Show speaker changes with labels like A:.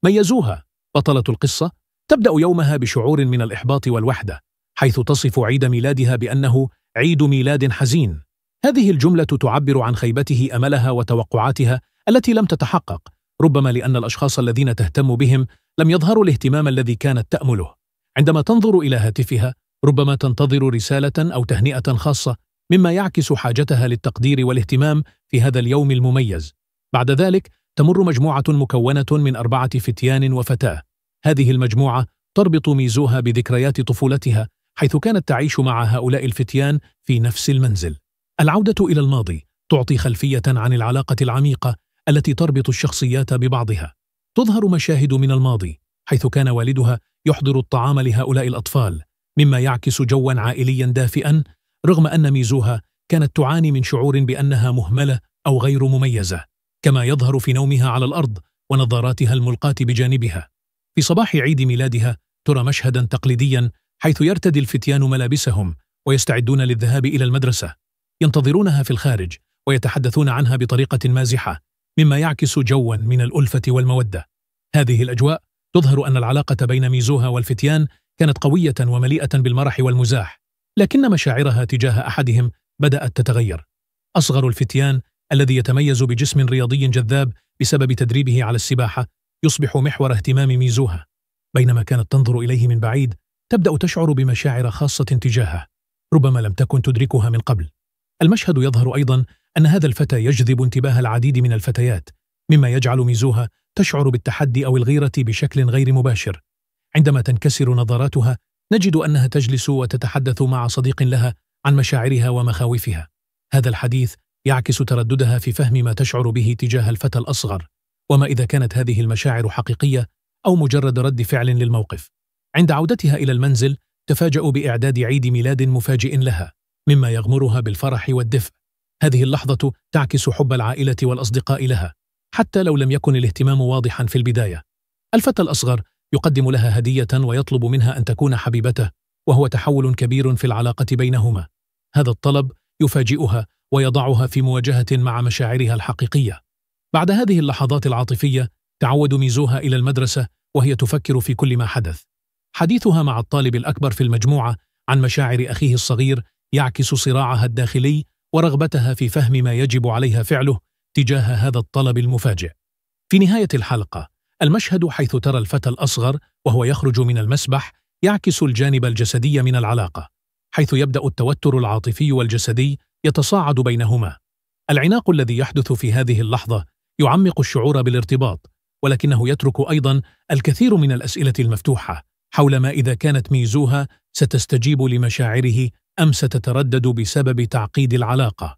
A: ميزوها بطلة القصة تبدأ يومها بشعور من الإحباط والوحدة، حيث تصف عيد ميلادها بأنه عيد ميلاد حزين. هذه الجملة تعبر عن خيبته أملها وتوقعاتها التي لم تتحقق، ربما لأن الأشخاص الذين تهتم بهم لم يظهروا الاهتمام الذي كانت تأمله. عندما تنظر إلى هاتفها ربما تنتظر رسالة أو تهنئة خاصة، مما يعكس حاجتها للتقدير والاهتمام في هذا اليوم المميز. بعد ذلك تمر مجموعة مكونة من 4 فتيان وفتاة. هذه المجموعة تربط ميزوها بذكريات طفولتها، حيث كانت تعيش مع هؤلاء الفتيان في نفس المنزل. العودة إلى الماضي تعطي خلفية عن العلاقة العميقة التي تربط الشخصيات ببعضها. تظهر مشاهد من الماضي، حيث كان والدها يحضر الطعام لهؤلاء الأطفال، مما يعكس جواً عائلياً دافئاً، رغم أن ميزوها كانت تعاني من شعور بأنها مهملة أو غير مميزة، كما يظهر في نومها على الأرض ونظاراتها الملقاة بجانبها. في صباح عيد ميلادها ترى مشهداً تقليدياً، حيث يرتدي الفتيان ملابسهم ويستعدون للذهاب إلى المدرسة. ينتظرونها في الخارج ويتحدثون عنها بطريقة مازحة، مما يعكس جواً من الألفة والمودة. هذه الأجواء تظهر أن العلاقة بين ميزوها والفتيان كانت قوية ومليئة بالمرح والمزاح، لكن مشاعرها تجاه أحدهم بدأت تتغير. أصغر الفتيان الذي يتميز بجسم رياضي جذاب بسبب تدريبه على السباحة يصبح محور اهتمام ميزوها. بينما كانت تنظر إليه من بعيد تبدأ تشعر بمشاعر خاصة تجاهه، ربما لم تكن تدركها من قبل. المشهد يظهر أيضا أن هذا الفتى يجذب انتباه العديد من الفتيات، مما يجعل ميزوها تشعر بالتحدي أو الغيرة بشكل غير مباشر. عندما تنكسر نظراتها نجد أنها تجلس وتتحدث مع صديق لها عن مشاعرها ومخاوفها. هذا الحديث يعكس ترددها في فهم ما تشعر به تجاه الفتى الأصغر، وما إذا كانت هذه المشاعر حقيقية أو مجرد رد فعل للموقف. عند عودتها إلى المنزل تفاجأ بإعداد عيد ميلاد مفاجئ لها، مما يغمرها بالفرح والدفء. هذه اللحظة تعكس حب العائلة والأصدقاء لها، حتى لو لم يكن الاهتمام واضحا في البداية. الفتى الأصغر يقدم لها هدية ويطلب منها أن تكون حبيبته، وهو تحول كبير في العلاقة بينهما. هذا الطلب يفاجئها ويضعها في مواجهة مع مشاعرها الحقيقية. بعد هذه اللحظات العاطفية تعود ميزوها إلى المدرسة وهي تفكر في كل ما حدث. حديثها مع الطالب الأكبر في المجموعة عن مشاعر أخيه الصغير يعكس صراعها الداخلي ورغبتها في فهم ما يجب عليها فعله تجاه هذا الطلب المفاجئ. في نهاية الحلقة المشهد حيث ترى الفتى الأصغر وهو يخرج من المسبح يعكس الجانب الجسدي من العلاقة، حيث يبدأ التوتر العاطفي والجسدي يتصاعد بينهما. العناق الذي يحدث في هذه اللحظة يعمق الشعور بالارتباط، ولكنه يترك أيضا الكثير من الأسئلة المفتوحة حول ما إذا كانت ميزوها ستستجيب لمشاعره أم ستتردد بسبب تعقيد العلاقة.